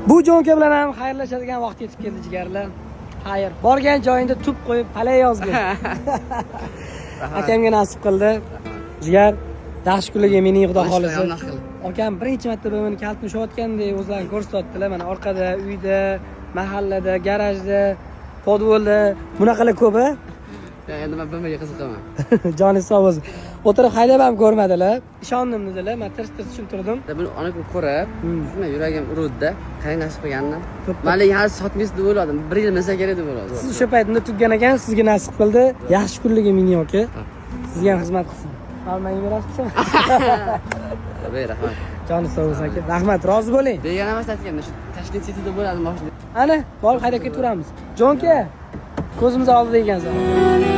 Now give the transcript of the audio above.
Bu Jonka bilan ham xayrlashadigan vaqt yetib keldi, jigarlar. Xayr. Borgan joyingda tub qo'yib palay yozgin. Akamga nasib qildi. Jigar, yaxshi kunlarga mening, xudo xolisa. Akam birinchi marta BMWni kalitini ushlayotgandek o'zlarini ko'rsatyaptilar. Mana orqada, uyda, mahallada, garajda, podvolda bunaqalar ko'p a? Endi men BMWga qiziqaman. Joningiz sog' bo'lsin. O'tirib haydab ham ko'rmadilar. Ishondim dedilar. Men tirs tirs tushuntirdim. Buni ona ko'rib, shunday yuragim uruvdi-da. Qarang, nasib qilganini. Man lekin hali sotmaysiz deb o'yladim. Bir yil minsa kerak deb o'yladim. Siz o'sha paytda turgan ekan, sizga nasib qildi. Yaxshi kunlarga mining, aka. Sizga ham xizmat qilsin. Menga berasizmi? Rahmat. Joningiz sog' bo'lsin, aka. Rahmat, rozi bo'ling. Begona emas aytganda, shu Tashkent Cityda bo'ladi mashina. Ana, borib haydab ketaveramiz. Jonka, ko'zimiz oldida ekansan.